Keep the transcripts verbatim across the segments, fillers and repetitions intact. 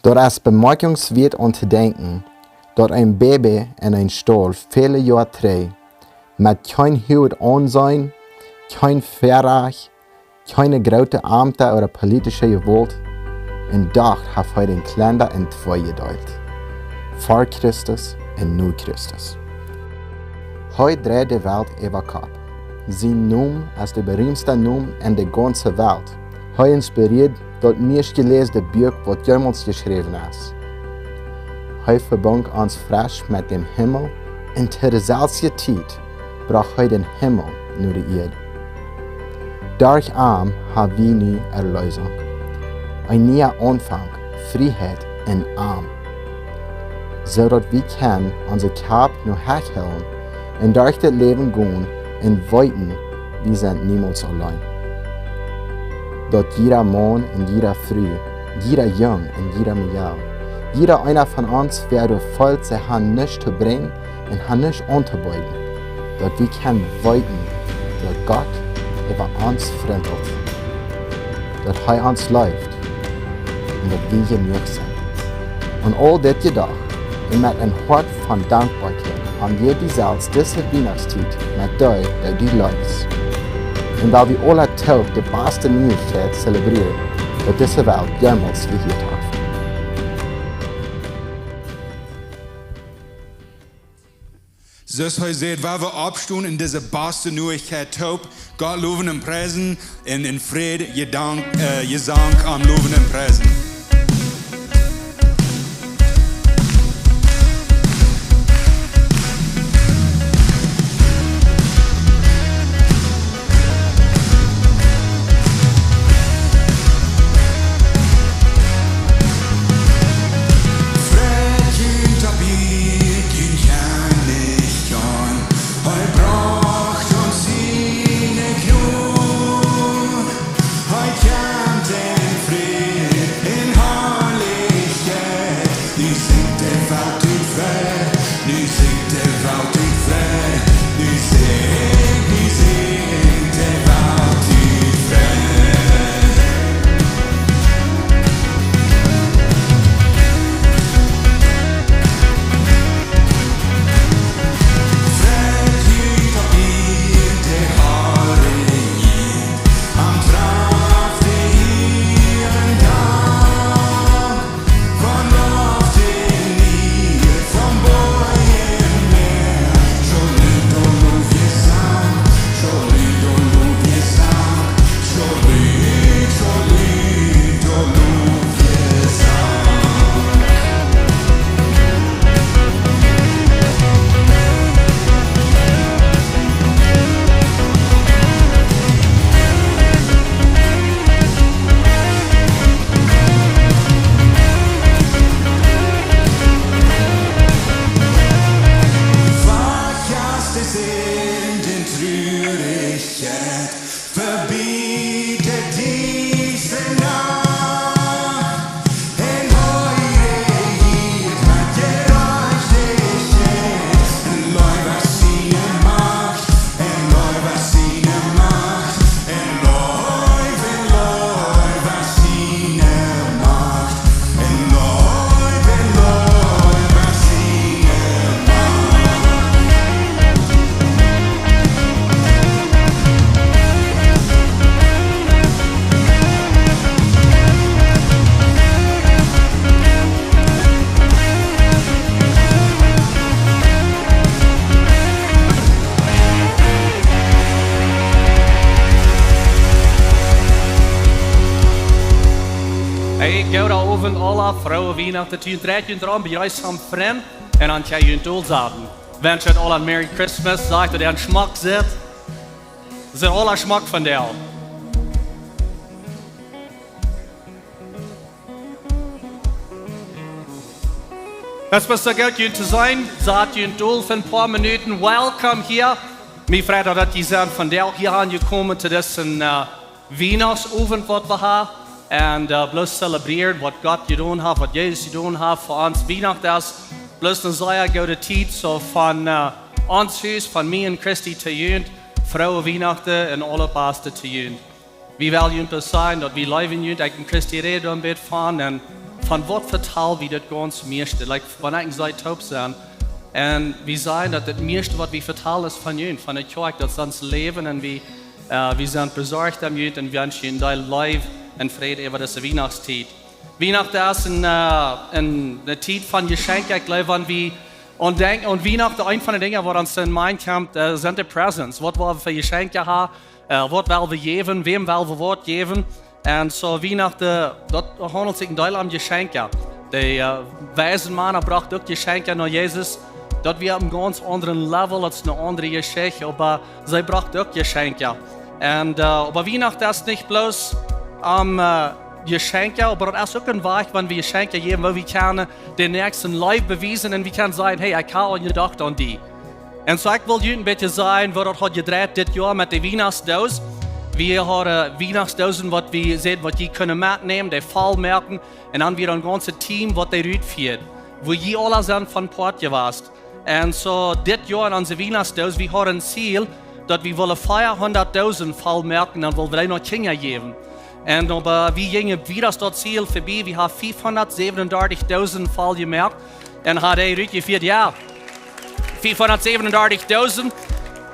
Daut es bemoakjenswieet aun to denkjen, daut een Baby en een Staul väle Joa trigj, met kjeen huaget Aunseenen, kjeen Väarajcht, kjeene groote Amta ooda politische Jewault, un doch haft hee dän Kjlenda en twee jedeelt, ver Christus un no Christus. Hee dreid de Welt äwa Kopp. Sien Nomen es de beriemtsta Nomen en de gaunze Welt. Hee inspirieed daut mieescht jeläsde Buak, waut jemols jeschräwen es. Hee vebunk ons fresch met däm Himmel, un to de selwje Tiet brocht hee dän Himmel no de Ieed. Derch am ha wie nu Erleesunk, een niea Aunfank, Frieheit en am, soo daut wie kjennen onse Kopp no hecht hoolen un derch daut Läwen gonen un weeten, wie sent niemols auleen. Daut jieda Maun un jieda Fru, jieda Jung un jieda Mejal, jieda eena von ons, wäa doa feelt, see han nuscht to brinjen un han nuscht auntobeeden, daut wie kjennen weeten, daut Gott äwa ons frint, daut hee ons leeft un daut wie jenuach sent. Un aul dit jedocht, un met een Hoat von Dankboakjeit aun die selfst dise Wienachtstiet met dee, dee du leefst. Un wiel wie aula toop de baste Nieichkjeit zelebrieren, waut dise Welt jemols jehieet haft. Soo aus hee sajcht, wiel wie oppstonen en dise baste Nieichkjeit toop, Gott lowen un priesen un en Fräd, Jedank, äh, Jesank am lowen un priesen. Freit junt opp jun Kjennich, hee brocht ons siene Jnod. Hee kjemt en Fräd, en Harlichkjeit. Nu sinjt de Welt ut Freid, nu sinjt de Welt ut Freid, nu sinjt, nu sinjt de Welt ut Freid. Wajch aus de Sind un Truarichkjeit, vebie de diestre Nacht. En hee rejieet met Jerajchtichkjeit, en Leew es siene Macht, en Leew es siene Macht, en Leew, en Leew es siene Macht. Hey, gooden Owent aula, froo Wienachten. Dreit junt rom, bejreest am Frind un dan kjenn jie junt dolsaten. Wensch junt aula Merry Christmas, sajcht daut jie schmock sent. Sent aula schmock vondoag. Daut wia soo goot, junt to seenen. Sat junt dol fa een poa Minuten. Welcome hia. Mie freit daut jie sent vondoag hia aunjekomen to disen, äh, Wienachtsowent waut wie haben. Un, äh, bloos zelebrieren waut Gott jedonen haft, waut Jesus jedonen haft fa ons. Wienachten es bloos eene sea goode Tiet, soo von, äh, ons Hus, von mie un Christy to junt. Froo Wienachten un aules Baste to junt. Wie wellen junt bloos sajen daut wie leewen junt, ekj un Christy räden een bät von, un Von waut vetal wie daut gaunz mieeschte? Like, wan ekj un see toop sent, un wie sajen daut daut mieeschte waut wie vetalen es von junt, von de Kjoakj, daut see ons läwen un wie, äh, wie sent besorcht om junt un wie wenschen junt väl Leew un Fräd äwa dise Wienachtstiet. Wienachten es een, äh, een, eene Tiet von Jeschenkja. Ekj jleew, wan wie aun denkjen aun Wienachten, eent von de Dinja waut ons en mind kjemt, äh, sent de presents. Waut well wie fa Jeschenkja haben? Äh, waut well wie jäwen? Wäm well wie waut jäwen? Un soo Wienachten, daut haundelt sikj een Deel om Jeschenkja. De, äh, weise Mana brochten uk Jeschenkja no Jesus. Daut wia opp een gaunz aundren Level, daut es eene aundre Jeschicht, oba see brochten uk Jeschenkja. Un, äh, oba Wienachten es nich bloos om, äh, Jeschenkja, oba daut es uk een Wajch, wan wie Jeschenkja jäwen, woo wie kjennen dän Näakjsten Leew bewiesen un wie kjennen sajen: "Hey, ekj hab aun jedocht, aun die." Un soo, ekj well junt een bät sajen, woo daut haft jedreit dit Joa met de Wienachtsdoos. Wie hauden Wienachtsdoosen, waut wie säden, waut jie kjennen metnämen, dee voll moaken. Un dan wia een gaunzet Team, waut dee rutfieed, wua jie aula sent von Poat jewast. Un soo, dit Joa en onse Wienachtsdoos, wie hauden een Ziel, daut wie wullen veahundat Doosen voll moaken, dan wullen wie dee no Kjinja jäwen. Un oba, äh, wie jinjen wieda daut Ziel verbie, wie haben fiefhundat säwenundartich Doosen voll jemoakt. Un haben dee rutjefieet, jo. Fiefhundat säwenundartich Doosen.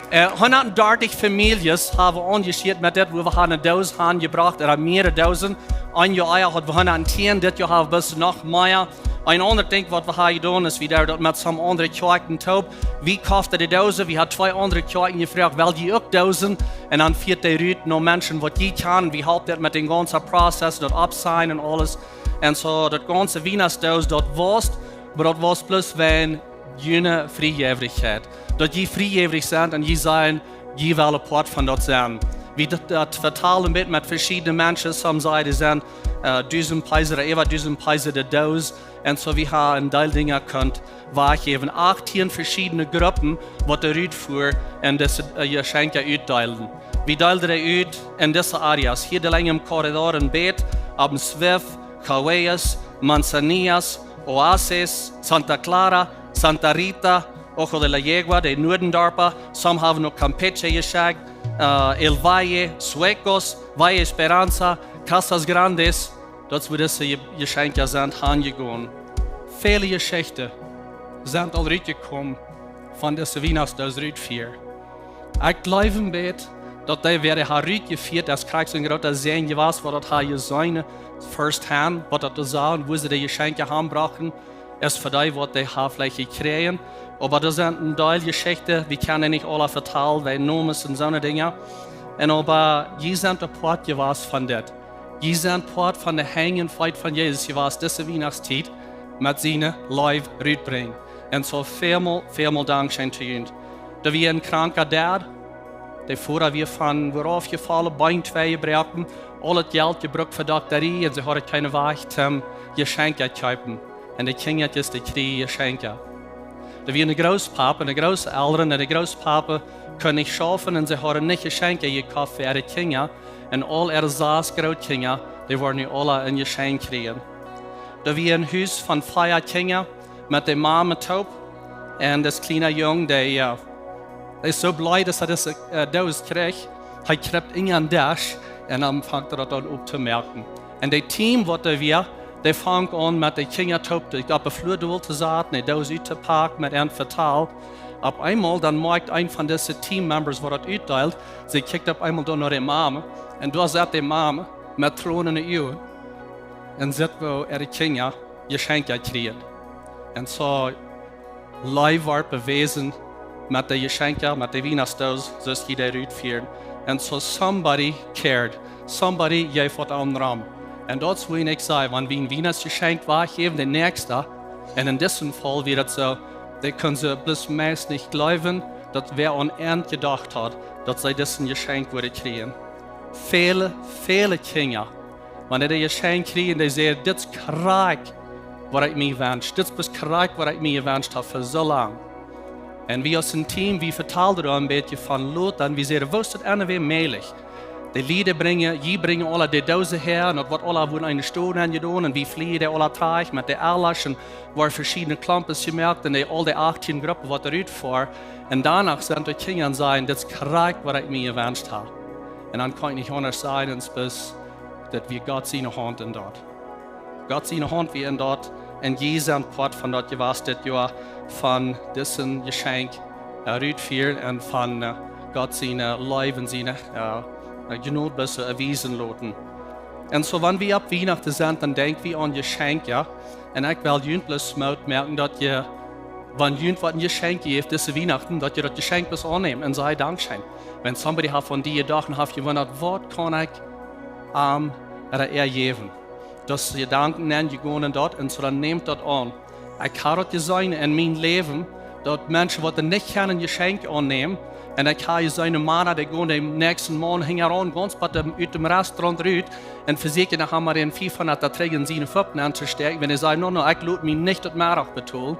Äh, hundat dartich Famieljes haben wie aunjeschieet met dit, wua wie haben eene Doos hanjebrocht, ooda mearere Doosen. Een Joa ea hauden wie hundat tieen, dit Joa haben wie bloos noch mea. Een aundret Dinkj, waut wie haben jedonen, es, wie deeden daut met some aundre Kjoakjen toop. Wie koften de Doosen, wie haben twee aundre Kjoakjen jefroacht, well jie uk Doosen? Un dan fieed dee rut no Menschen, waut jie kjanen, wie halpen daut met dän gaunzen Prozess, daut opsegnen un aules. Un soo, daut gaunze Wienachtsdoos, daut wia, oba daut wia bloos wäajen june Friejäwrichkjeit. Daut jie friejäwrich sent un jie sajen, jie wellen Poat von daut sennen. Wie daut, daut vetalen met, met veschiedne Menschen, some sajen, dee sent, äh, dusent Pesos ooda äwa dusent Pesos de Doos. Un soo, wie haben een Deel Dinja kunt wajchjäwen. Achtieen veschiedne Gruppen, waut dee rutfuaren un dise, äh, Jeschenkja utdeelden. Wie deelden dee ut en dise Areas. Hia de Lenj em Corredor en Bed, opp em Swift, Cahuellas, Manzanillas, Oasis, Santa Clara, Santa Rita, Ojo de la Yegua, de Nuadendorpa, some haben no Campeche jeschekjt, äh, El Valle, Zuecos, Valle Esperanza, Casas Grandes, daut es wua dise Je-, Jeschenkja sent hanjegonen. Väle Jeschichten sent aul rutjekomen von dise Wienachtsdoos rutfieren. Ekj jleew een bät, daut dee, wäa dee haft rutjefieet, es krakjt soon groota Säajen jewast, waut daut haft jeseenen, first hand, waut daut to sajen, wua see de Jeschenkja hanbrochten, es fa dee, waut dee haben veleicht jekjräajen. Oba doa sent een Deel Jeschichten, wie kjennen nich aula vetalen, wäajen Nomes un soone Dinja. Un oba, jie sent een Poat jewast von dit. Jie sent Poat von de Henj un Feet von Jesus jewast, dise Wienachtstiet, met siene Leew rutbrinjen. Un soo välmol, välmol Dankscheen to junt. Doa wia een kranka Dad, de Voda wia von Wua aufjefollen, Been twei jebroaken, aul daut Jelt jebrukt fa Doktarie, un see hauden kjeenen Wajch toom Jeschenkja kjeepen. Un de Kjinja, dee kjrieejen Jeschenkja. Doa wia een Groospapa un de Grooselren, un de Groospapa kunn nich schaufen, un see hauden nich Jeschenkja jekoft fa äare Kjinja. Un aul äare sas Grootkjinja, dee wudden nu aula een Jeschenkj kjrieen. Doa wia een Hus von vea Kjinja met de Mame toop. Un daut kjliene Jung, dee, äh, es soo bleed, daut hee dise, äh, Doos kjrieech. Hee kjriept unja dän Desch un dan fangt hee daut aun opptomoaken. Un daut Team, waut doa wia, dee funk aun met de Kjinja toop, dee opp de Flua dol to saten, de Doos uttopaken, met an vetalen. Opp eemol, dan moakjt eent von dise Team Members, waut daut utdeelt, see kjikjt opp eemol doa no de Mame. Un doa sat de Mame met Tronen en de Uagen un sitt, woo äare Kjinja Jeschenkja kjrieejen. Un soo, Leew wort bewäsen met de Jeschenkja, met de Wienachtsdoos, soo aus jie dee rutfieren. Un soo, somebody cared. Somebody jeef waut aun rom. Un daut es, woo ekj saj, wan wie een Wienachtsjeschenkj wajchjäwen, de näakjsta, un en disen Faul wia daut soo, dee kunnen see bloos meist nich jleewen, daut wäa aun an jedocht haud, daut see disen Jeschenkj wudden kjrieen. Väle, väle Kjinja, wan dee daut Jeschenkj kjrieejen, dee säden: "Dit es krakjt, waut ekj mie wensch. Dit es krakjt, waut ekj mie jewenscht hab fa soo lang." Un wie aus een Team, wie vetalden doa een bät von lot, un wie säden: "Woo es daut enne wäa mäajlich?" De Lied brinjen, jie brinjen aula de Doosen häa, un daut woat aula wua en eene Stow aunjedonen, un wie flieen dee aula trajcht met de Alas, un woaren veschiedne Klompes jemoakt, un dee, aul de achtieen Gruppen, waut doa rutfoaren. Un doano sent de Kjinja un sajen: "Dit es krakjt, waut ekj mie jewenscht hab." Un dan kaun ekj nich aundasch sajen, aus bloos, daut wia Gott siene Haunt en daut. Gott siene Haunt wia en daut, un jie sent Poat von daut jewast dit Joa, von disen Jeschenkj, äh, rutfieren un von, äh, Gott siene Leew un siene, äh, äh, Jnod bloos soo erwiesen loten. Un soo, wan wie opp Wienachten sent, dan denkj wie aun Jeschenkja, jo. Un ekj well junt bloos Moot moaken, daut jie, wan junt waut een Jeschenkj jeft dise Wienachten, daut jie daut Jeschenkj bloos aunnämen un sajen: Dankscheen. Wan somebody haft aun die jedocht un haft jewundat: Waut kaun ekj am ooda äa jäwen? Daut jie Jedanken nenjegonen daut un soo, dan nämt daut aun. Ekj hab daut jeseenen en mien Läwen, daut Menschen waut nich kjennen een Jeschenkj aunnämen, un ekj hab jeseenen, Mana, dee gonen dän näakjsten Maun hinjaraun, gaunz bat däm, ut däm Restaurant rut, un vesieekjen noch emol dän fiefhundat trigj en siene Fuppen nenn to stäakjen, wan hee sajcht: No, no, ekj lot mie nich daut Meddach betolen.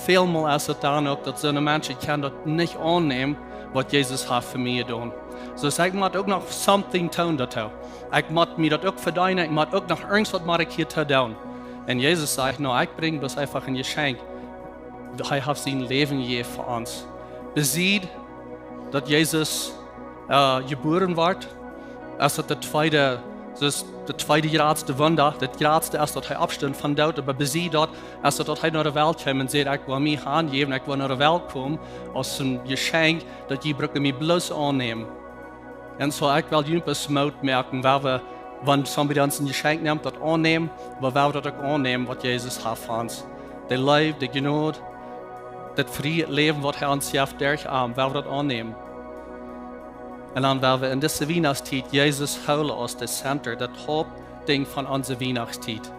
Välmol es et dan uk, daut soone Menschen kjennen daut nich aunnämen, waut Jesus haft fa mie jedonen. Soo, ekj mott uk noch something doonen doatoo. Ekj mott mie daut uk vedeenen, ekj mott uk noch irjent waut mott ekj hia doonen. Un Jesus sajcht: No, ekj brinj bloos eefach een Jeschenkj. Hee haft sien Läwen jejäft fa ons. Besied daut Jesus, äh, jebuaren wort, es daut daut tweede, daut es daut tweede jratste Wunda. Daut jratste es daut hee oppstunt vom Doot, oba besied daut es daut, daut hee no de Welt kjeem un säd: Ekj well mie hanjäwen, ekj well no de Welt komen aus een Jeschenkj, daut jie brucken mie bloos aunnämen. Un soo, ekj well junt bloos Moot moaken, wan wie, wan somebody ons een Jeschenkj nemt, daut aunnämen, oba wan wie daut uk aunnämen, waut Jesus haft fa ons. De Leew, de Jnod, daut frie Läwen, waut hee ons jeft derch am, wan wie daut aunnämen. Un dan, wan wie en dise Wienachtstiet Jesus hoolen aus de Center, daut Hauptdinkj von onse Wienachtstiet.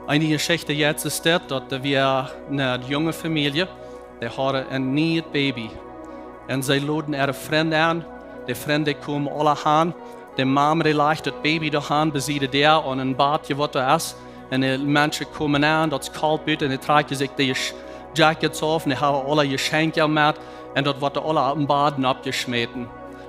Eene Jeschicht jetzt es dit, daut doa wia eene junge Famielje, dee hauden een nieet Baby. Un see loden äare Frind aun, de Frind komen aula han, de Mame, dee lajcht daut Baby doa han, bie de Däa aun een Badje waut doa es. Un de Menschen komen aun, daut es kolt buten, un dee trakjen sikj de Jes-, Jackets auf, un dee haben aula Jeschenkja met, un daut woat doa aula opp een Bad oppjeschmäten.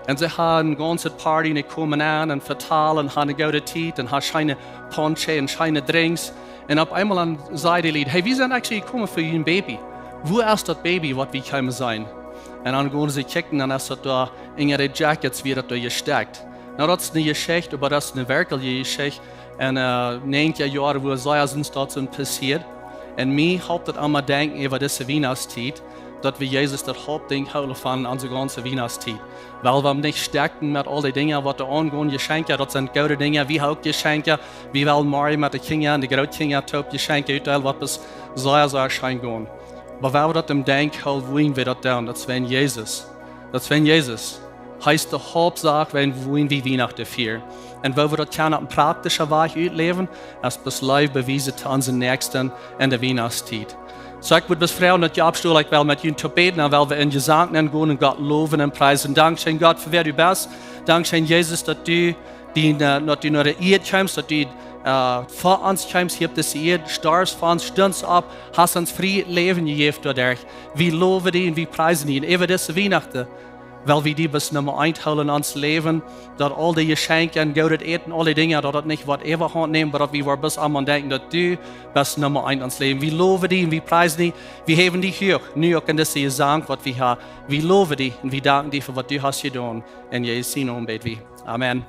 Un see haben een gaunzet Party, un dee komen aun un vetalen, haben eene goode Tiet un haben scheene Ponche un scheene Drinks. Un opp eemol dan sajen de Lied: Hey, wie sent actually jekomen fa jun Baby. Wua es daut Baby, waut wie kjeemen seenen? Un dan gonen see kjikjen, dan es daut doa unja de Jackets, wia daut doa jestekjt. Nu, daut es eene Jeschicht, oba daut es eene werkjliche Jeschicht. Un, äh, näajentja Joa, wua see es ons daut soo passieet. Un mie halpt daut emma denkjen äwa dise Wienachtstiet, daut wie Jesus daut Hauptdinkj hoolen von onse gaunze Wienachtstiet. Well wie am nich stekjen met aul de Dinja, waut doa aungonen, Jeschenkja, daut sent goode Dinja, wie haben uk Jeschenkja, wie wellen morjen met de Kjinja un de Grootkjinja toop Jeschenkja utdeelen, waut es sea, sea scheen gonen. Oba wan wie daut em Denkj hoolen, woo wie daut doonen, daut es wäajen Jesus. Daut es wäajen Jesus. Hee es de Hauptsach, wäajen wie Wienachten fieren. Un woo wie daut kjennen opp een praktischet Wajch utläwen, es bloos Leew bewiesen to onse Näakjsten en de Wienachtstiet. Soo, ekj wudd bloos froagen, daut jie oppstonen, ekj well met junt toop bäden, un well wie en Jesank nengonen un Gott lowen un priesen. Dankscheen, Gott, fa wäa du best. Dankscheen, Jesus, daut du, die, äh, daut du no de Ieed kjeemst, daut du, äh, fa ons kjeemst hia opp dise Ieed, storfst fa ons, stuntst opp, hast ons frieet Läwen jejäft doaderch. Wie lowen die un wie priesen die. Un äwa dise Wienachten well wie die bloos Numma eent hoolen en ons Läwen, daut aul de Jeschenkja un goodet Äten, aul de Dinja, daut daut nich woat äwahaunt nämen, oba daut wie woaren bloos aun denkjen, daut du best Numma eent en ons Läwen. Wie lowen die un wie priesen die, wie häwen die huach, nu uk en dise Jesank, waut wie haben. Wie lowen die un wie danken die fa waut du hast jedonen. En Jesus sienen Nomen bäd wie. Amen.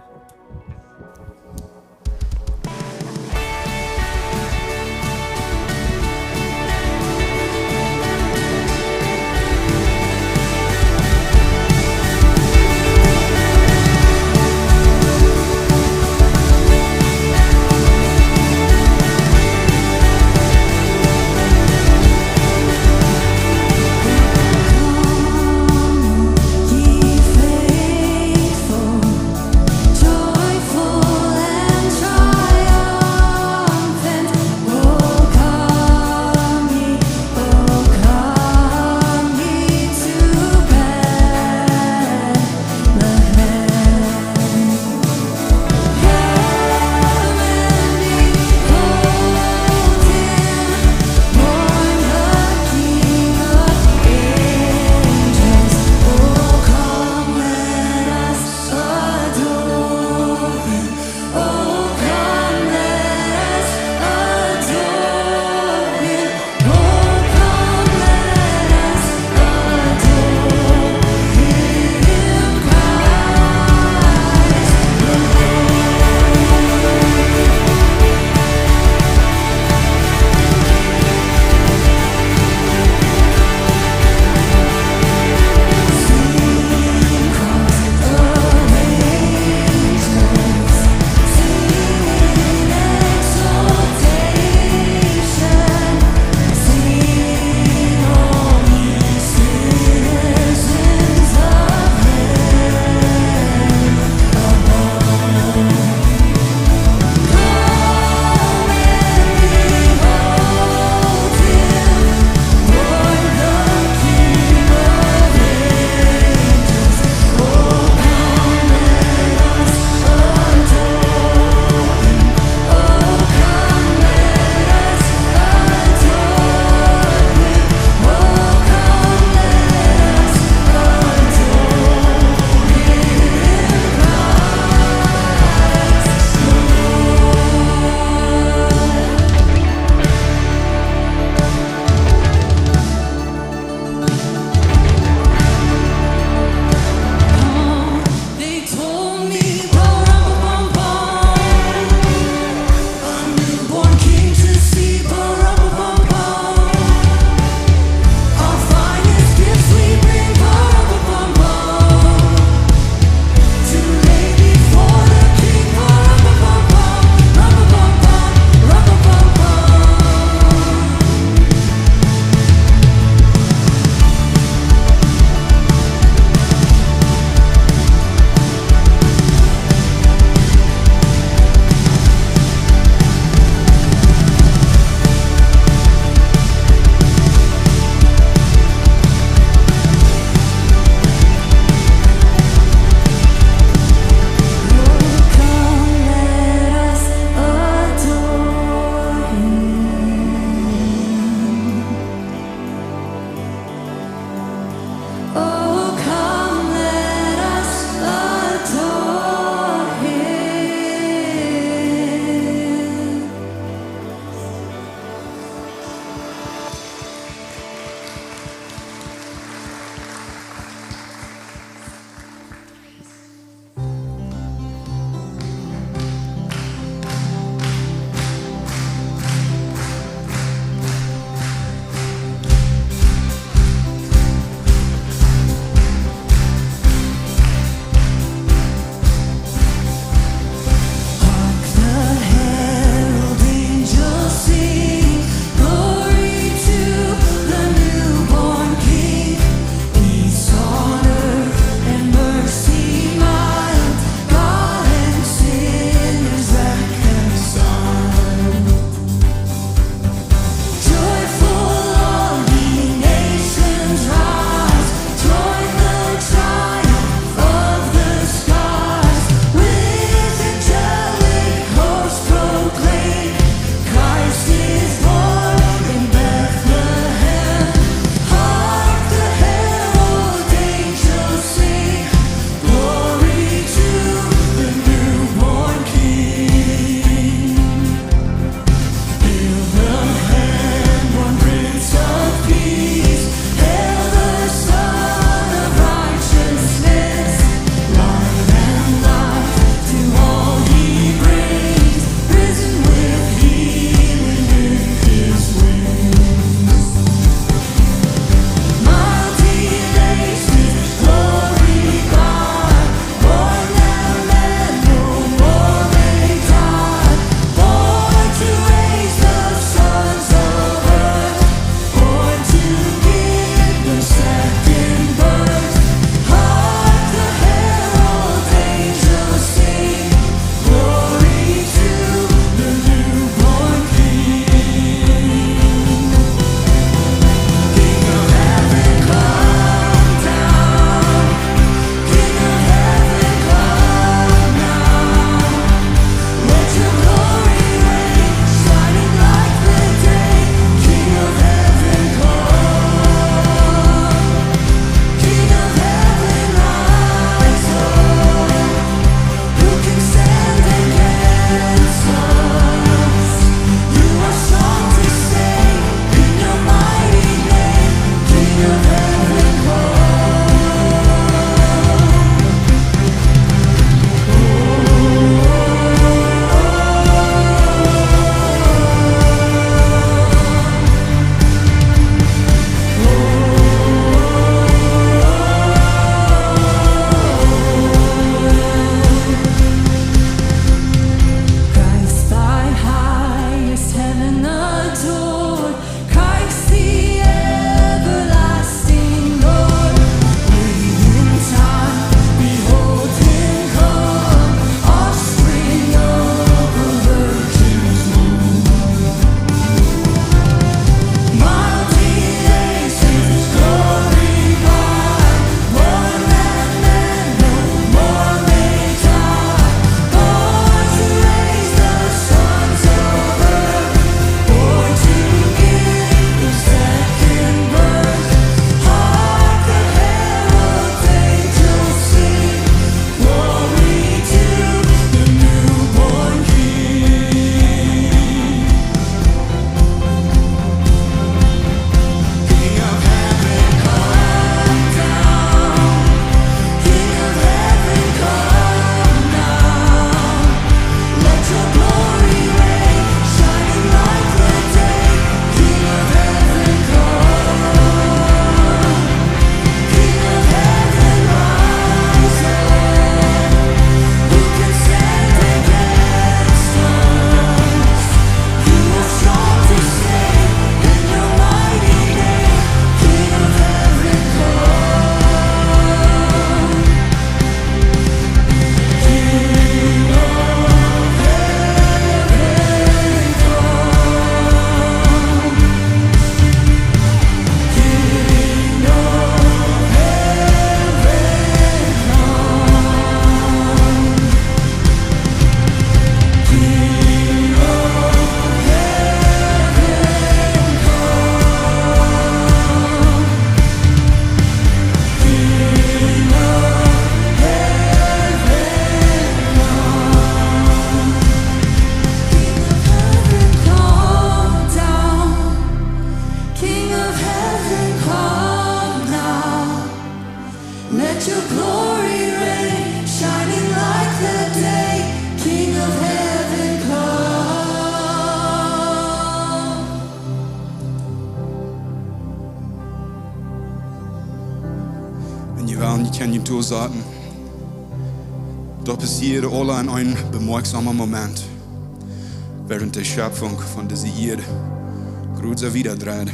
Kjenn jie daut sajen? Daut passieed aula en een bemoakjsamen Moment, wäarent de Schepfunk von dise Ieed groots wieda dreid.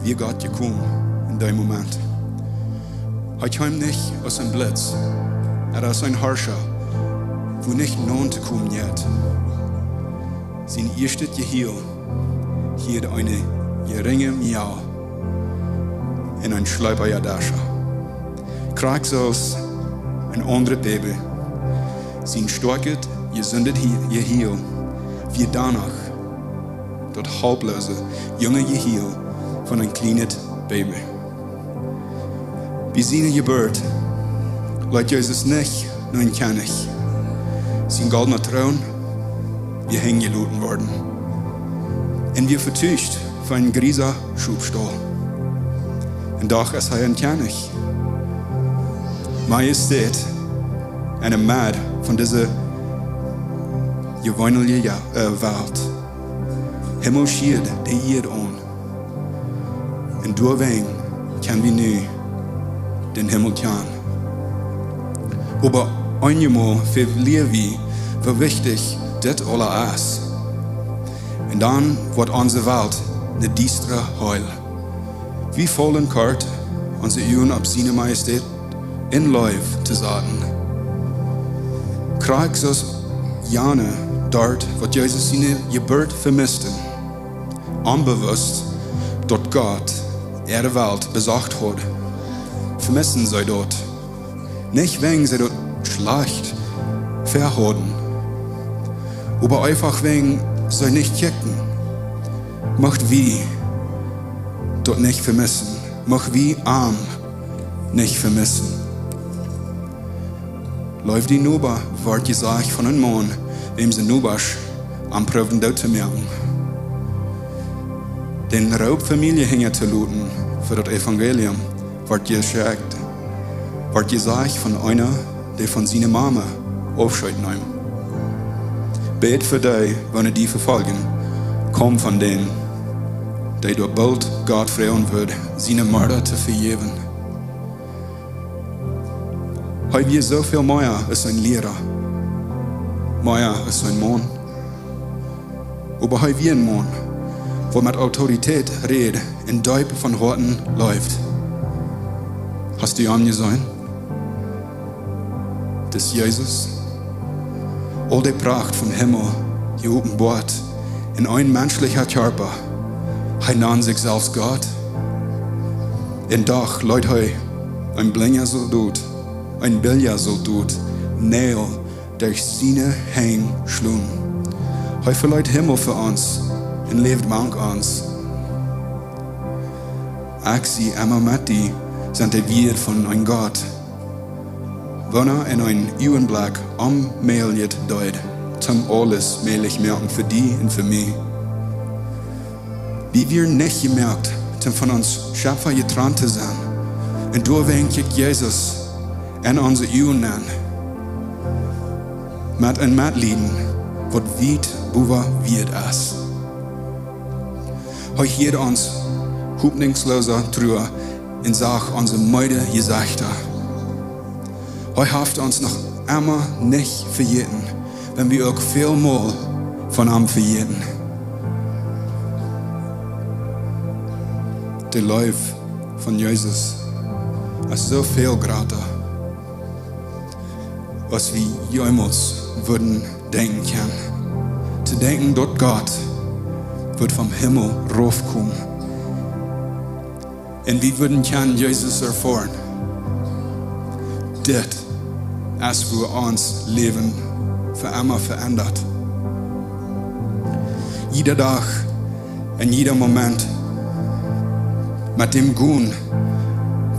Wia Gott jekomen en dee Moment? Hee kjeem nich aus een Blitz, ooda aus een Harscha, wua nich noda to komen jeit. Sien ieeschtet Jehiel hieed een jrinja Miau un een schleepa Jadascha. Krakjt soo aus een aundret Baby. Sien stoakjet, jesundet Hie-, Jehiel wia doano daut halplooset, junget Jehiel von een kjlienet Baby. Bie siene Jeburt leet Jesus nich no een Kjennich. Sien goldna Troon wia hinjeloten worden un wia vetucht fa een griesa Schopstaul. Un doch es hee een Kjennich. Majestät en de Medd von dise jeweenelje, äh, Welt. Himmel schieed de Ieed aun. Un doawäajen kjenn wie nu dän Himmel kjanen. Oba eenjemol velieren wie, woo wichtich dit aules es. Un dan woat onse Welt ne diestre Hell. Wie faulen kort, onse Uagen opp siene Majestät en Leew to saten. Krakjt soo aus jane doa, waut Jesus siene Jeburt vemisten, onbewusst, daut Gott äare Welt besocht haud, vemisten see daut. Nich wäajen see daut schlajcht väahauden, oba eefach wäajen see nich kjikjten. Mucht wie daut nich vemisten. Mucht wie am nich vemisten. Leew dien Noba, woat jesajcht von een Maun, wäm siene Nobasch am proowden doot to moaken. Dän Roop, Famielje hinja to loten fa daut Evangelium, woat jeschekjt, woat jesajcht von eena, dee von siene Mame Aufscheet nemt. Bät fa dee, waut die vefoljen, kaum von dän, dee doa boolt Gott froagen woat, siene Moord to vejäwen. Hee wia soo väl mea aus een Liera, mea aus een Maun. Oba hee wia een Maun, waut met Autoritäet räd un deep von Hoaten leeft. Hast du am jeseenen? Dis Jesus. Aul de Pracht vom Himmel jeopenboat en een menschlichen Kjarpa. Hee nand sikj selfst Gott. Un doch leet hee een blinja Soldot, een bilja Soldot, Näajel derch siene Henj schlonen. Hee veleet Himmel fa ons un läwd mank ons. Ekj sie emma met die, sent de Wieed von een Gott, waut en een Uagenblekj Onmäajlichet deed, toom aules mäajlich moaken fa die un fa mie. Wie wieren nich jemoakt, toom von ons Schepfa jetrant to sennen. Un doawäajen kjikjt Jesus en onse Uagen nenn, met een Metlieden, waut wiet bowa Wieed es. Hee hieed ons hopninjsloose Trua un sach onse meede Jesechta. Hee haft ons noch emma nich vejäten, wan wie uk väl mol von am vejäten. De Leew von Jesus es soo väl jrata, aus wie jemols wudden denkjen kjennen. To denkjen, daut Gott wudd vom Himmel raufkomen un wie wudden kjennen Jesus erfoaren. Dit es, wua ons Läwen fa emma veendat. Jieda Dach un jieda Moment met däm gonen,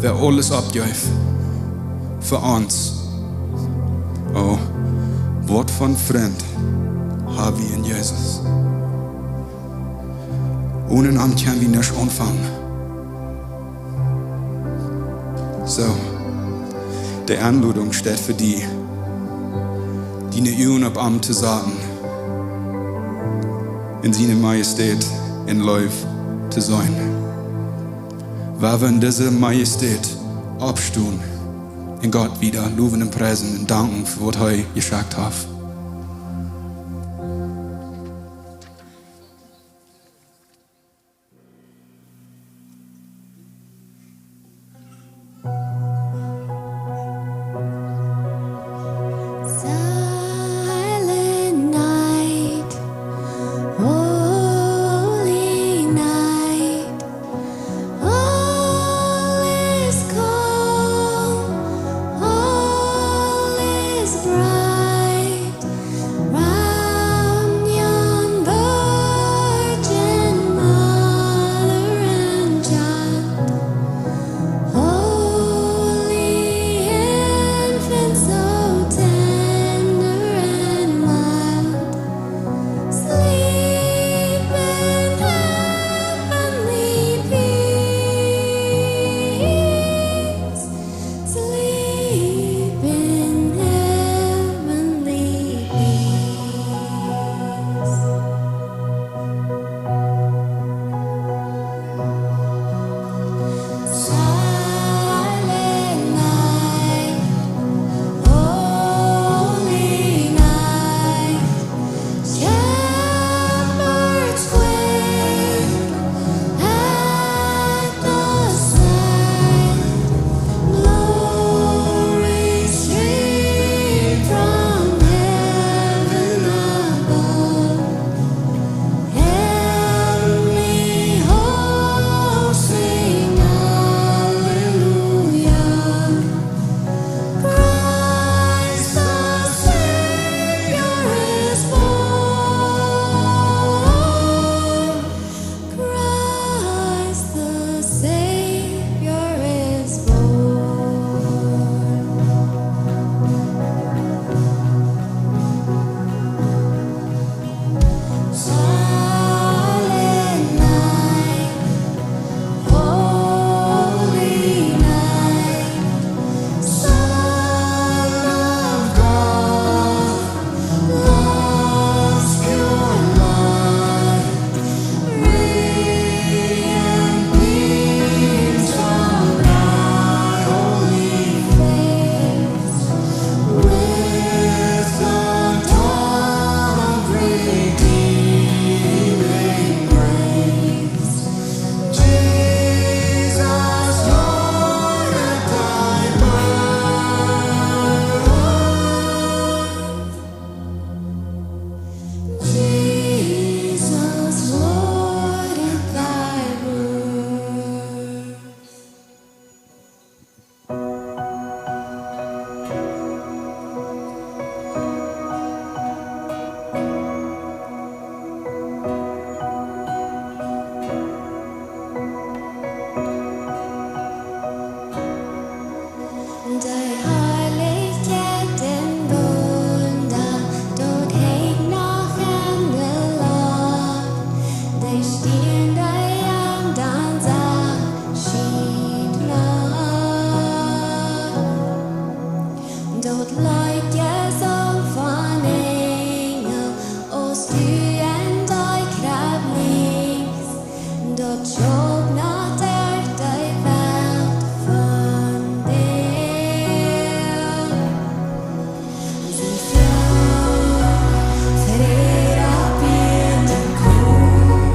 wäa aules oppjeef fa ons. Oh, waut fa een Frint ha wie en Jesus. Onen am kjenn wie nuscht aunfangen. Soo, de Enlodunk steit fa die, diene Uagen opp am to saten, en siene Majestät en Leew to seenen. Wan wie en dise Majestät Oppstonen un Gott wada lowen un priesen un danken fa waut hee jeschenkt haft. Silent night, holy night, all is calm, all is bright. Round yon Virgin Mother and Child, holy infant, so tender and mild, sleep in heavenly peace. Sleep in heavenly peace. Silent night, holy night, shepherds quake at the sight. Glory stream from heaven above. Heavenly hosts sing hallelujah. Christ the Savior is born. Christ the Savior is born. Silent night, holy night, Son of God, love's pure light, ray and beams from thy holy face, with the dawn of redeeming grace. Jesus, Lord, at thy birth. Jesus, Lord, at thy birth. De Harlichkjeit un Wunda, daut hinj noch en de Loft. De Stierns, dee aum Dach schienen noch. Daut Leet jesungen von Enjel, aus du en de Krebb lichst, daut schient noch derch de Welt von die. Sie floog, Fräd opp Ieed, Kuh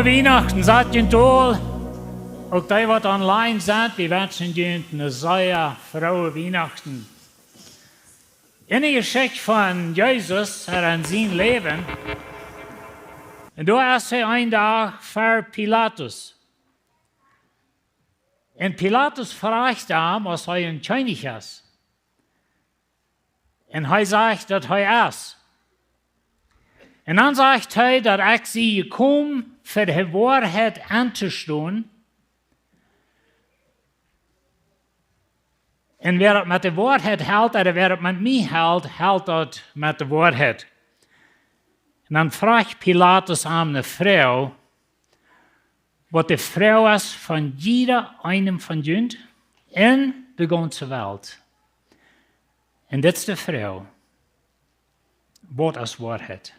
Wienachten, sat junt aul. Uk dee waut online sent, wie wenschen junt eene sea frooe Wienachten. Enne Jeschicht von Jesus, hee en sien Läwen, un doa es hee een Dach ver Pilatus. Un Pilatus fruacht am, aus hee een Kjennich es. Un hee sajcht, daut hee es. Un dan sajcht hee, daut ekj sie jekomen, fa de Woarheit auntostonen. Un wäa daut met de Woarheit helt, ooda wäa daut met mie helt, helt daut met de Woarheit. Un dan fruacht Pilatus am eene Froag, waut de Froag es von jieda eenem von junt en de gaunze Welt. Un dit es de Froag: Waut es Woarheit?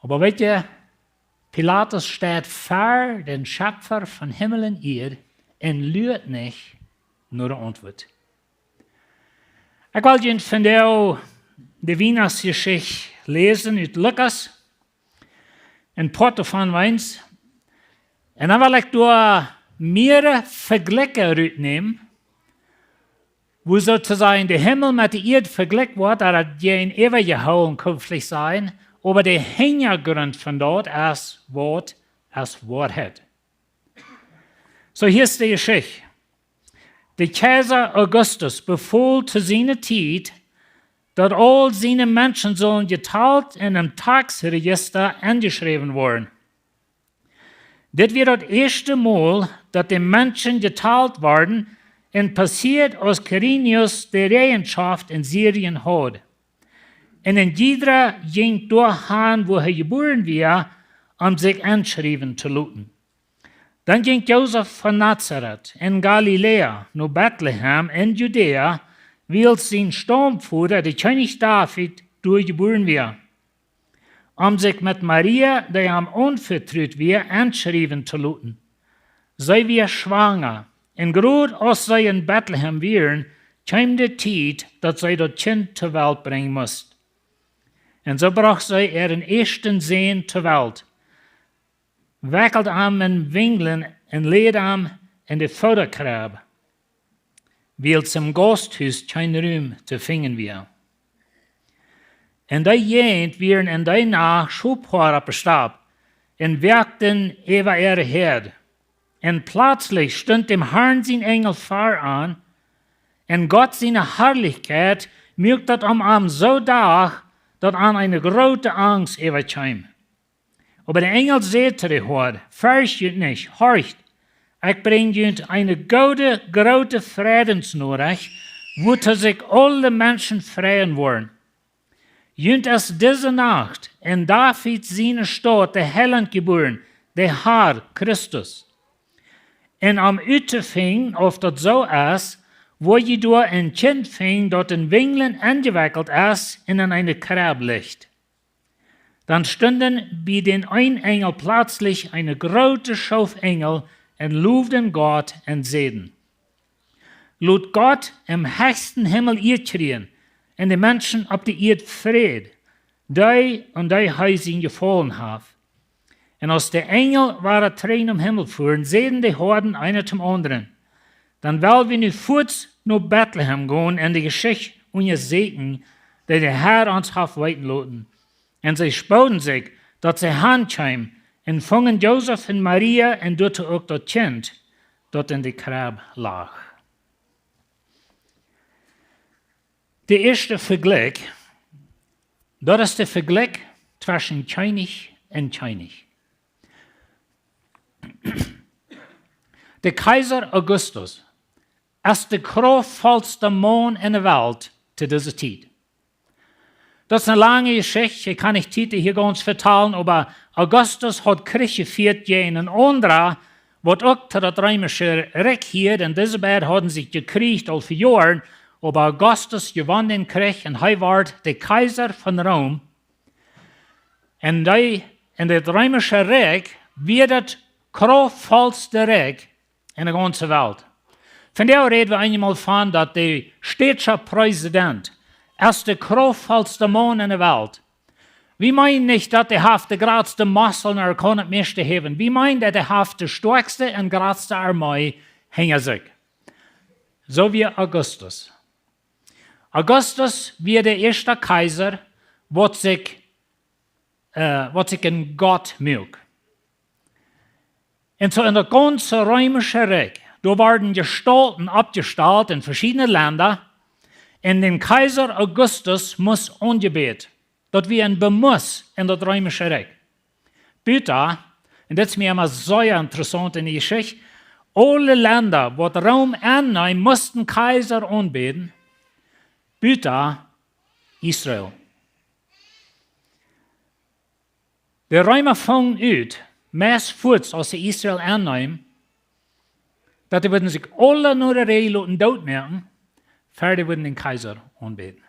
Oba weet jie, Pilatus steit ver dän Schepfa von Himmel un Ieed un luat nich no de Auntwuat. Ekj well junt vondoag de Wienachtsjeschicht läsen ut Lukas, een Poat doavon weens. Un dan well ekj doa mearere Vejlikjungen rutnämen, woo soo to sajen de Himmel met de Ieed vejlikjt woat, daut daut jäajen äwajehoolen, kaun eena veleicht sajen, oba de Hinjagrunt von daut es, waut es Woarheit. Soo, hia es de Jeschicht. De Kjeisa Augustus befool to siene Tiet, daut aul siene Menschen sullen jetalt un em Taxrejista enjeschräwen woaren. Dit wia daut ieeschte Mol, daut de Menschen jetalt worden, un passieed, aus Kyrenius de Räajenschoft en Sirien haud. Un een jiedra jinkj doahan, wua hee jebuaren wia, om sikj enschriewen to loten. Dan jinkj Josef von Nazaret en Galiläa no Betlehem en Judäa, wiels sien Staumvoda, de Kjennich David, doa jebuaren wia, om sikj met Maria, dee am aunvetrut wia, enschriewen to loten. See wia schwanga, un groot aus see en Betlehem wieren, kjeem de Tiet, daut see daut Kjint to Welt brinjen must. Un soo brocht see äaren ieeschten Sän to Welt, wekjeld am en Winjlen un läd am en de Foodakrebb, wiels em Gausthus kjeen Rum to finjen wia. En dee Jäajent wieren en dee Nacht Schophoada opp de Stap un woakten äwa äare Häad. Un pletslich stunt däm Harn sien Enjel ver an, un Gott siene Harlichkjeit muak daut om am soo dach, daut an eene groote Angst äwakjeem. Oba de Enjel säd to de Hoad: Ferjcht junt nich, horcht, ekj brinj junt eene goode, groote Freidensnorecht, wuatoo sikj aule Menschen freien woaren. Junt es dise Nacht en David siene Staut de Heilaunt jebuaren, de Har Christus. Un om uttofinjen, auf daut soo es, woa jie doa een Kjint finjen, daut en Winjlen enjewekjelt es un en eene Krebb licht. Dan stunden bie dän eenen Enjel pletslich eene groote Schoof Enjel un lowden Gott un säden: Lot Gott em hechsten Himmel Ea kjrieen un de Menschen opp de Ieed Fräd, dee aun dee hee sien Jefaulen haft. Un aus de Enjel wada trigj nom Himmel fuaren, säden de Hoaden eena tom aundren: Dan well wie nu fuaz no Betlehem gonen un de Jeschicht unjasäkjen, dee de Har ons haft weeten loten. Un see spooden sikj, daut see han kjeemen, un fungen Josef un Maria un doatoo uk daut Kjint, daut en de Krebb lach. De ieeschte Vejlikj, daut es de Vejlikj tweschen Kjennich un Kjennich. De Kjeisa Augustus es de krauftvollste Maun en de Welt to dise Tiet. Daut es eene lange Jeschicht, ekj kaun nich Tiet hia gaunz vetalen, oba Augustus haud Kjrich jefieet jäajen een aundra, waut uk to daut reemische Rikj hieed, un dise beid hauden sikj jekjrieecht aul fa Joaren, oba Augustus jewonn dän Kjrich un hee wort de Kjeisa von Rom. Un dee, en daut reemische Rikj wia daut krauftvollste Rikj en de gaunze Welt. Vondoag räd wie eenjemol von, daut de States President es de krauftvollste Maun en de Welt. Wie meenen nich, daut dee haft de jratste Muskeln ooda kaun daut mieeschte häwen. Wie meenen, daut dee haft de stoakjste un jratste Armee hinja sikj. Soo wia Augustus. Augustus wia de ieeschta Kjeisa, waut sikj, äh, waut sikj een Gott muak. Un soo en daut gaunze reemische Rikj, doa worden Jestalten oppjestalt en veschiedne Lenda, un dän Kjeisa Augustus must aunjebät. Daut wia een Bemuss en daut reemische Rikj. Buta, un dit es mie emma sea interessaunt en de Jeschicht, aule Lenda, waut Rom aunneem, musten Kjeisa aunbäden, buta Israel. De Reema fungen ut, meist fuaz aus see Israel aunneemen, daut dee wudden sikj aule no de Räj loten dootmoaken, ea dee wudden dän Kjeisa aunbäden.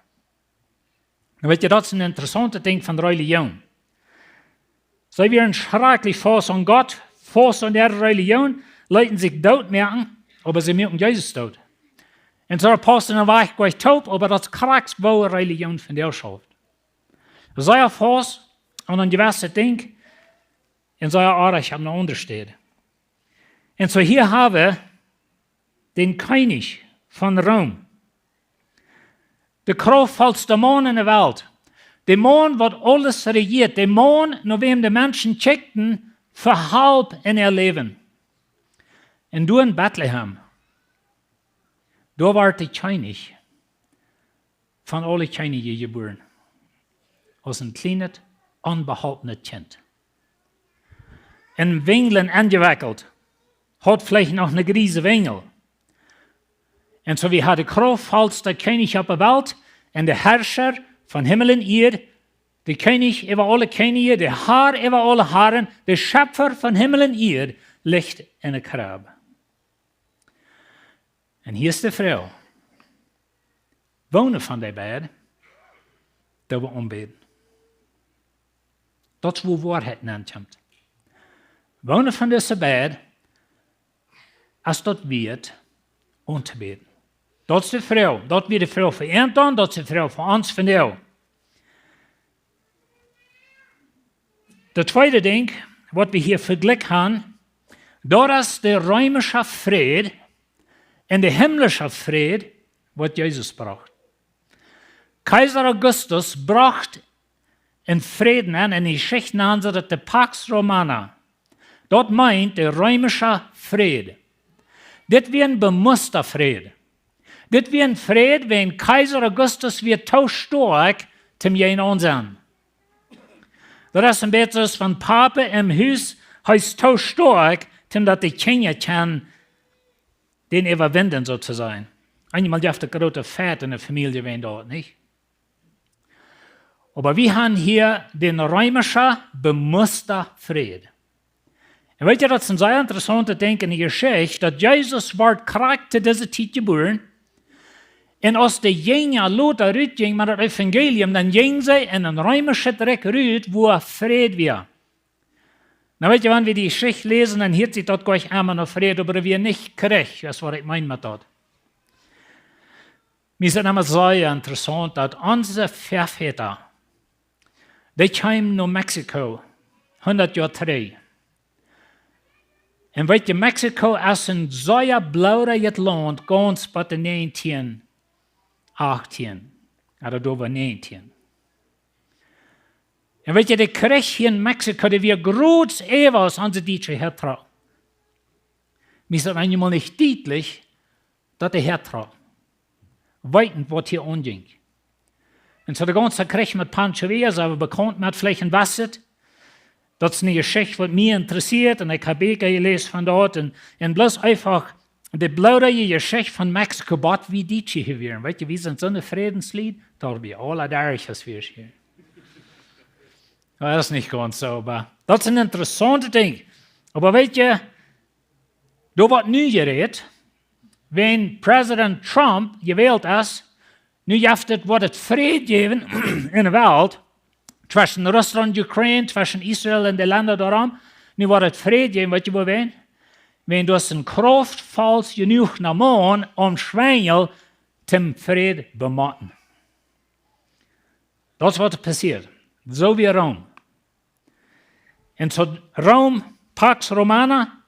Nu weet jie, daut es een interessauntet Dinkj von Relijoon. See wieren schrakjlich faust aun Gott, faust aun äare Relijoon, leeten sikj dootmoaken, oba see muaken Jesus doot. Un soo paust en een Wajch goa nich toop, oba daut es krakjt woo Relijoon vondoag schauft. Sea faust aun een jewesset Dinkj un sea oajch aun eene aundre Städ. Un soo hia hab wie dän Kjennich von Rom. De kraftvollste Maun en de Welt. De Maun, waut aules rejieet. De Maun, no wäm de Menschen kjikjten fa Help en äa Läwen. Un doa en Betlehem, doa wort de Kjennich von aule Kjennichs jebuaren. Aus een kjlienet, onbeholpenet Kjint. En Winjlen enjewekjelt. Haud veleicht noch ne griese Winjel. Un soo wia hee de kraftvollste Kjennich opp de Welt un de Harscha von Himmel un Ieed, de Kjennich äwa aule Kjennichs, de Har äwa aule Haren, de Schepfa von Himmel un Ieed, licht en de Kjrebb. Un hia es de Froag: Woone von dee beid doo wie aunbäden? Daut es wua Woarheit nenkjemt. Woone von dise beid es daut wieet auntobäden? Daut es de Froag. Daut wia de Froag fa an, daut es de Froag fa ons vondoag. Daut tweede Dinkj, waut wie hia vejlikjt haben, daut es de reemische Fräd un de himmlische Fräd, waut Jesus brocht. Kjeisa Augustus brocht een Fräd aun, en de Jeschicht nanen see daut de Pax Romana. Daut meent de reemische Fräd. Dit wia een bemussta Fräd. Dit wia een Fräd, wiels Kjeisa Augustus wia too stoakj toom jäajen ons sennen. Daut es een bät soo aus wan Papa em Hus, hee es too stoakj, toom daut de Kjinja kjennen dän äwawinjen, soo to sajen. Eenjemol jeft daut groote Feit en de Famielje, wan daut nich. Oba wie haben hia dän reemischen, bemussten Fräd. Un weet jie, daut es een sea interessauntet Dinkj en de Jeschicht, daut Jesus wort krakjt to dise Tiet jebuaren. Un aus de Jinja lota rutjinjen met daut Evangelium, dan jinjen see en een reemischet Rikj rut, wua Fräd wia. Nu weet jie, wan wie dee Jeschicht läsen, dan hieet sikj daut jlikj emma no Fräd, oba daut wia nich Kjrich, daut es waut ekj meen met daut. Mie es daut emma sea interessaunt, daut onse Väavodasch, dee kjeemen no Mexiko, hundat Joa trigj. Un weet jie, Mexiko es een sea bloodjet Launt, gaunz bat de näajentieen achttieen, ooda doa wia näajentieen. Un weet jie, de Kjrich hia en Mexiko, dee wia groot äwa aus onse Dietsche häatrocken. Mie es daut eenjemol nich dietlich, daut dee häatrocken. Weetend waut hia aunjinkj. Un soo de gaunze Kjrich met Pancho Villa, sent wie bekaunt met, veleicht en Wasset. Daut es ne Jeschicht waut mie interessieet un ekj hab Bieekja jeläst von daut un, un bloos eefach de bloodje Jeschicht von Mexiko, waut wie Dietsche hia wieren. Weet jie, wie sent soone Frädenslied, daut wie aule Doag aus wie hia. Daut es nich gaunz soo, oba daut es een interessauntet Dinkj. Oba weet jie, doa woat nu jerät, wan President Trump jewält es, nu jeft et, woat et Fräd jäwen en de Welt, tweschen Russlaunt, Ukraine, tweschen Israel un de Lenda doarom. Nu woat et Fräd jäwen, weet jie wuarom? Wan doa es een kraftvoll jenuach Maun aum Schwenjel toom Fräd bemotten. Daut es waut passieet. Soo wia Rom. Un soo Rom, Pax Romana,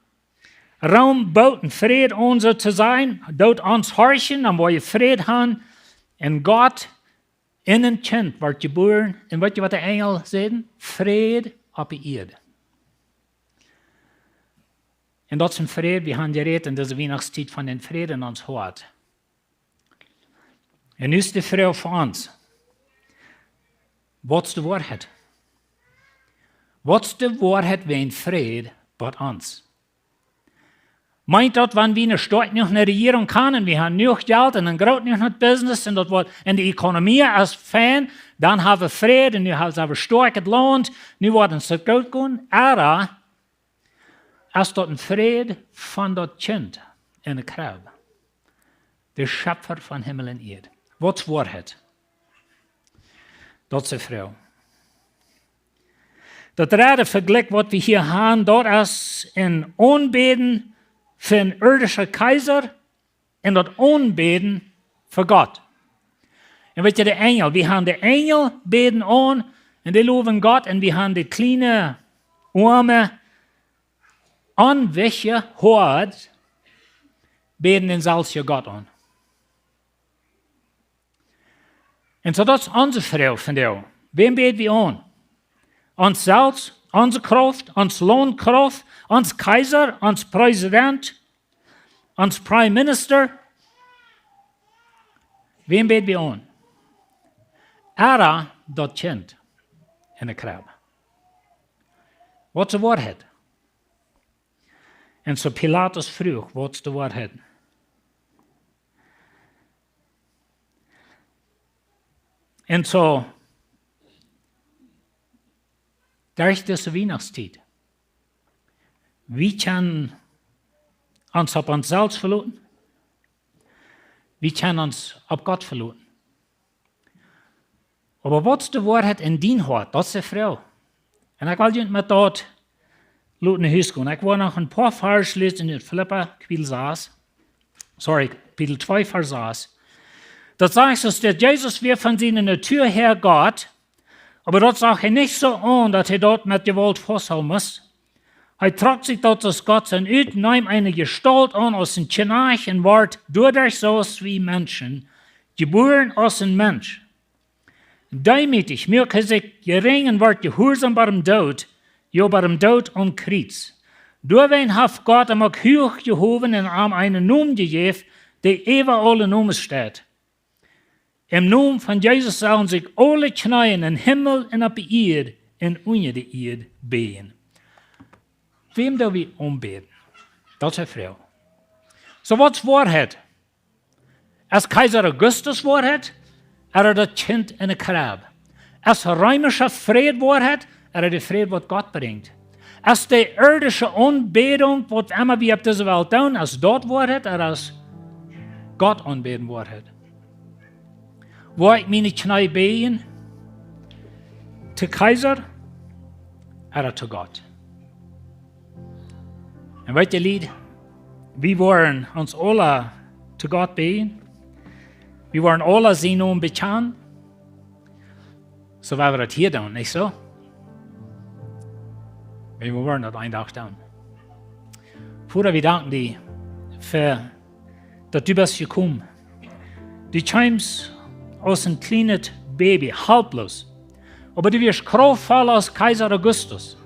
Rom boot een Fräd aun, soo to sajen, doot ons horchen, dan woa jie Fräd han. Un Gott en een Kjint wort jebuaren. Un weet jie, waut de Enjel säden? Fräd opp de Ieed. Un daut es een Fräd, wie han jerät en dise Wienachtstiet von dän Fräd en ons Hoat. Un nu es de Froag fa ons: Waut es de Woarheit? Waut es de Woarheit wäajen Fräd bie ons? Meent daut, wan wie ne stoakj jenuach ne Rejierunk han, wie han jenuach Jelt un een groot jenuach Business un daut woat, un de Ekonomie es fein, dan ha wie Fräd un nu ha wie stoakjet Launt, nu woat ons daut goot gonen? Ooda es daut een Fräd von daut Kjint en de Kjrebb, de Schepfa von Himmel un Ieed? Waut es Woarheit? Daut es de Froag. Daut dredde Vejlikj, waut wie hia han, daut es een Aunbäden fa een irdischen Kjeisa un daut Aunbäden fa Gott. Un weet jie, de Enjel, wie han de Enjel bäden aun un dee lowen Gott, un wie han de kjliene, oame, onwichtje Hoad bäden dän selwjen Gott aun. Un soo, daut es onse Froag von die. Wäm bäd wie aun? Ons selfst, onse Krauft, ons Launt Krauft, ons Kjeisa, ons Präsident, ons Prime Minister? Wäm bäd wie aun? Ooda daut Kjint en de Kjrebb? Waut es de Woarheit? Un soo Pilatus fruach: Waut es de Woarheit? Un soo, derch dise Wienachtstiet, wie kjennen ons opp ons selfst veloten, wie kjennen ons opp Gott veloten. Oba waut es de Woarheit en dien Hoat? Daut es de Froag. Un ekj well junt met daut loten no Hus gonen. Ekj well noch een poa Varsch läsen ut Filippa, Kapitel sas. Sorry, Kapitel twee, Varsch sas. Daut sajcht, soo daut Jesus wia von siene Natua häa Gott, oba daut sach hee nich soo aun, daut hee daut met Jewault fausthoolen must. Hee trock sikj daut aus Gott sennen ut, neem eene Jestault aun aus een Kjnajcht un wort doaderch soo aus wie Menschen, jebuaren aus een Mensch. Deemootich muak hee sikj jerinj un wort jehuarsom bat dän Doot, jo, bat dän Doot aum Kjriez. Doawäajen haft Gott am uk huach jehowen un am eenen Nomen jejäft, dee äwa aule Nomes steit. Em Nomen von Jesus sellen sikj aule Kjneeen em Himmel un opp de Ieed un unja de Ieed bäjen. Wäm doo wie aunbäden? Daut es de Froag. Soo, waut es Woarheit? Es Kjeisa Augustus Woarheit, ooda daut Kjint en de Kjrebb? Es reemischa Fräd Woarheit, ooda de Fräd, waut Gott brinjt? Es de irdische Aunbädunk, waut emma wie opp dise Welt doonen, es daut Woarheit, ooda es Gott aunbäden Woarheit? Woa ekj miene Kjnee bäjen to Kjeisa ooda to Gott? Un weet jie, Lied, wie woaren ons aula to Gott bäjen. Wie woaren aula sienen Nomen bekjanen. Soo woa wie daut hia doonen, nich soo? Wie woaren daut een Dach doonen. Voda, wie danken die fa daut du best jekomen. Du kjeemst aus een kjlienet Baby, halploos. Oba du wieescht krauftvoll aus Kjeisa Augustus.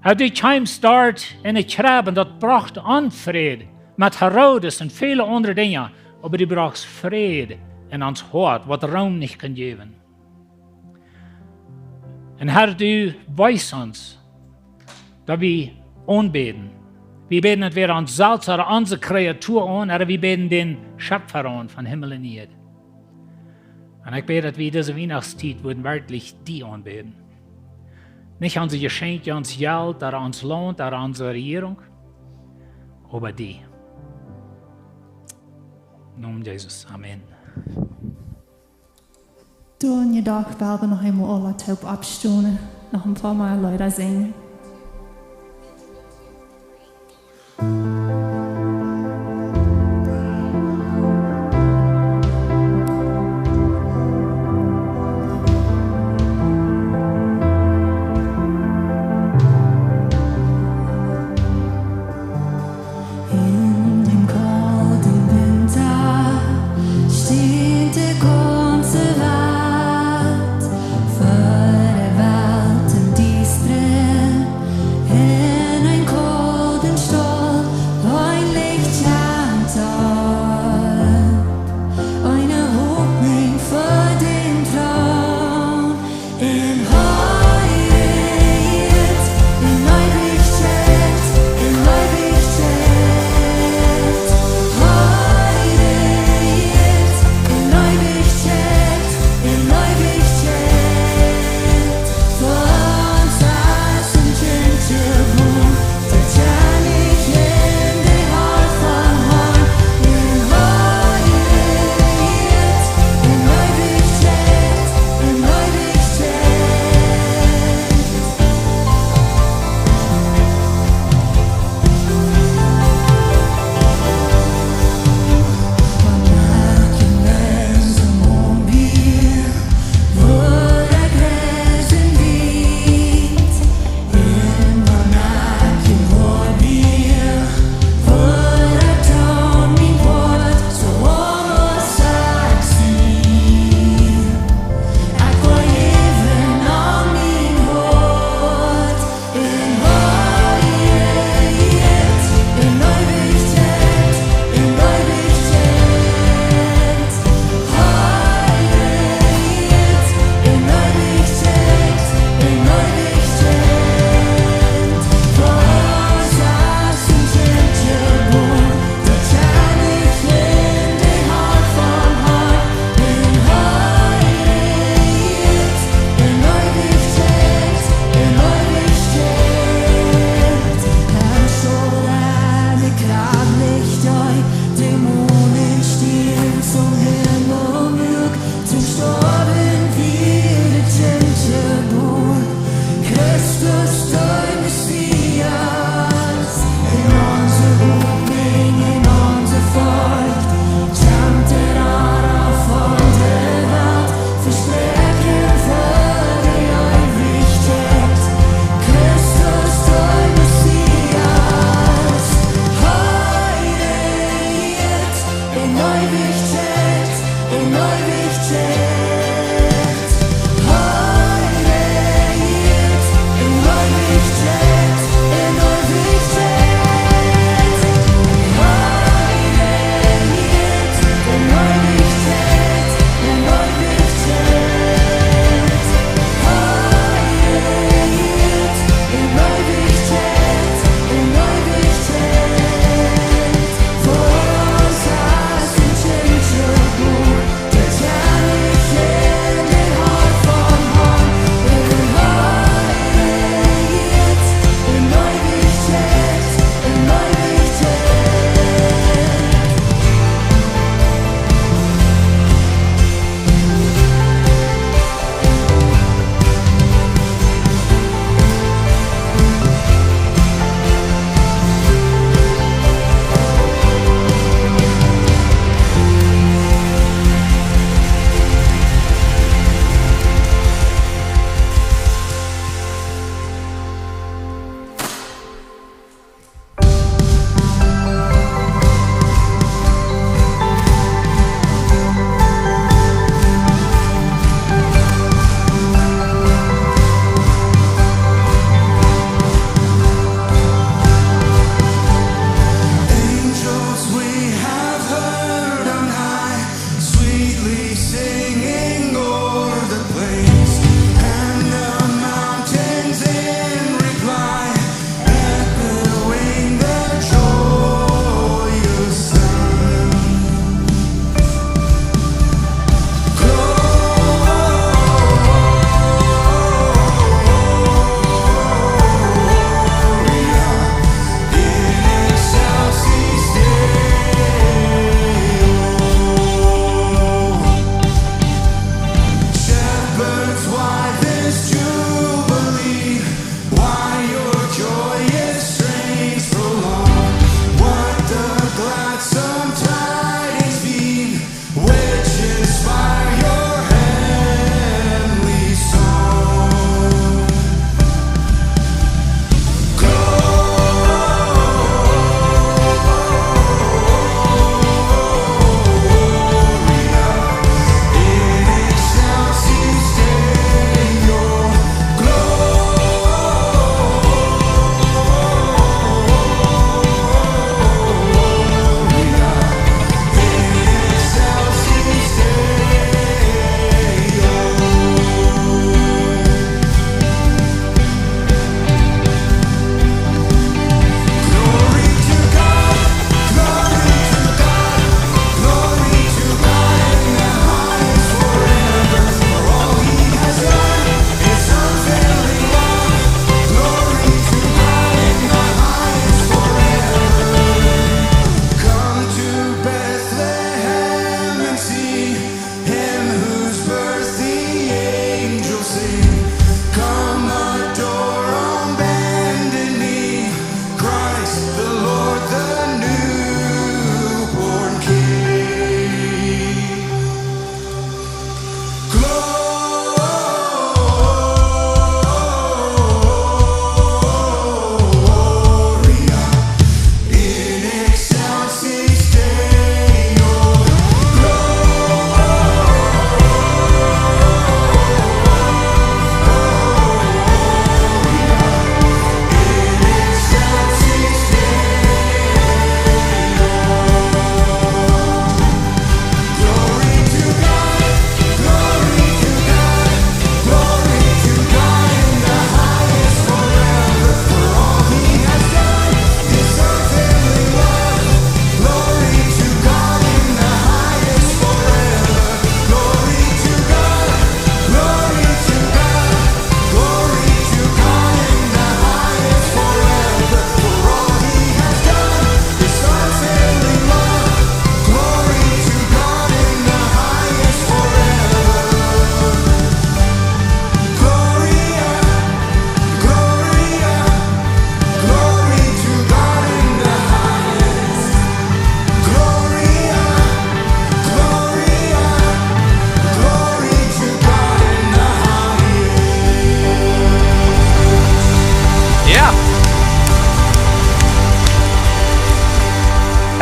Un du kjeemst doa en de Kjrebb un daut brocht Onfräd met Herodes un väle aundre Dinja. Oba du brochst Fräd en ons Hoat, waut Rom nich kunn jäwen. Un Herr, du weest ons, daut wie aunbäden. Wie bäden entwäda ons selfst ooda onse Kreatua aun, ooda wie bäden dän Schepfa aun von Himmel un Ieed. Un ekj bäd, daut wie dise Wienachtstiet wudden werkjlich die aunbäden. Nich onse Jeschenkja, ons Jelt, ooda ons Launt, ooda onse Rejierunk, oba die. Em Nomen Jesus. Amen. Doa en jedocht well wie noch eemol aula toop oppstonen, noch een poa mea Leeda sinjen.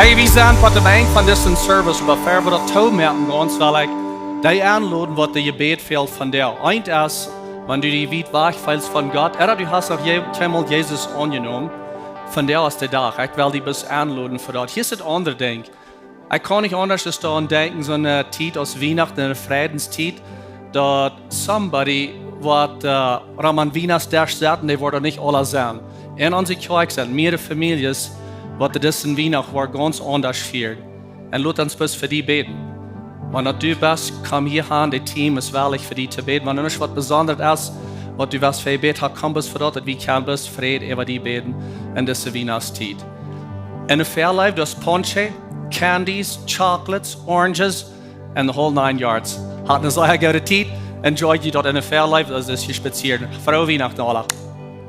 Hey, wie sent bie daut Enj von disen Service, oba ea wie daut toomoaken, gaunz well ekj die enloden, waut de Jebäd fält vondoag. Eent es, wan du die wiet wajch feelst von Gott, ooda du hast noch je-, kjeenmol Jesus aunjenomen, vondoag es de Dach. Ekj well die bloos enloden fa daut. Hia es daut aundre Dinkj. Ekj kaun nich aundasch aus doaraun denkjen, soone Tiet aus Wienachten, eene Frädenstiet, daut somebody waut, äh, rom aum Wienachtsdesch sett, un dee woaren nich aula sennen. En onse Kjoakj sent mearere Famieljes, waut dise Wienacht woaren gaunz aundasch fieren. Un lot ons bloos fa die bäden. Wan daut du best, komm hia han, daut Team es wellich fa die to bäden. Wan doa waut Besondret es, waut du west fa jebät haben, komm bloos fa daut, daut wie kjennen bloos Fräd äwa die bäden en dise Wienachtsstiet. En de Väaleew, daut es ponche, candies, chocolates, oranges, and the whole nine yards. Hat eene sea goode Tiet. Enjoy jie daut en de Väaleew, daut es hia spazieren. Frohe Wienachten aula.